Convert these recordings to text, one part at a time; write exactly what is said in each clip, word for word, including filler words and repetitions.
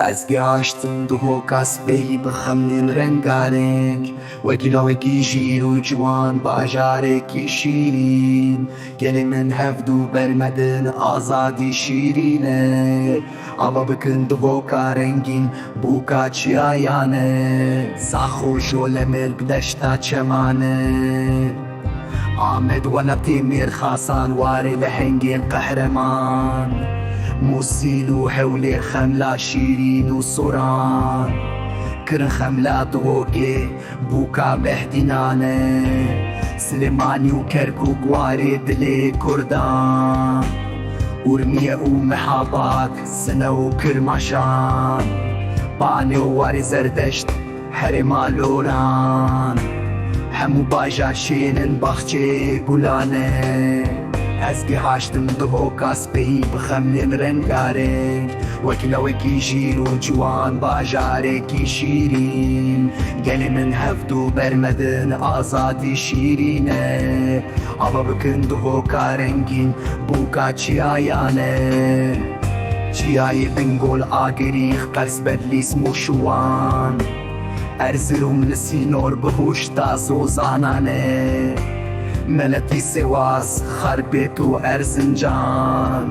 Ez gihaştim duhoka spehî bi xemlên rengareng, wekî lawekî jîr û ciwan, bajarekî şîrîn. Gelê min hevdû bermedin, azadî şîrîn e. Ava bikin duhoka rengîn, bûka çiyayan e. Zaxo, Jolemêrg, deşta çeman e. Amed welatê mêrxasan, warê lehengên qehreman. Mûsîl û Hewlêr, xemla şîrîn û soran. Kirin xemla duhokê, bûka behdînan e. Silêmanî û Kerkûk, warê dilê kurdan. Urmiye û Mehabad, Sine û Kirmaşan. Panê û warê Zerdeşt, herêma loran. Hemû bajar şêrin, baxçeyê gulan e. Ez gihaştim duhoka spehî bi xemlên rengareng, wekî lawekî jîr û ciwan, bajarekî şîrîn. Gelê min hevdû bermedin, azadî şîrîn e. Ava bikin duhoka rengîn, bûka çiyayan e. Çiyayê Bingol, Agirîx, Qers, Bedlîs, Mûş û Wan. Erzirum li sînor bi hûşta zozanan e. Meletî, Sêwas, Xarpêt û Erzincan.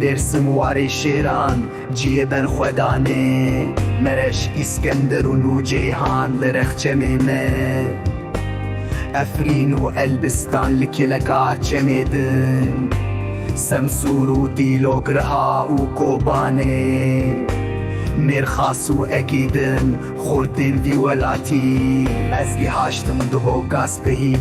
Dêrsim, warê şêran, cihê berxwedanê. Mereş, Îskender û Nûceyhan li rexçemê me. Efrîn û Elbistan li kêleka çemê din. Semsûr û Dîlok, Riha û Kobanê. Mêrxas û Egîdin, xurtên vî welatî. Ez gihaştim duhoka spehî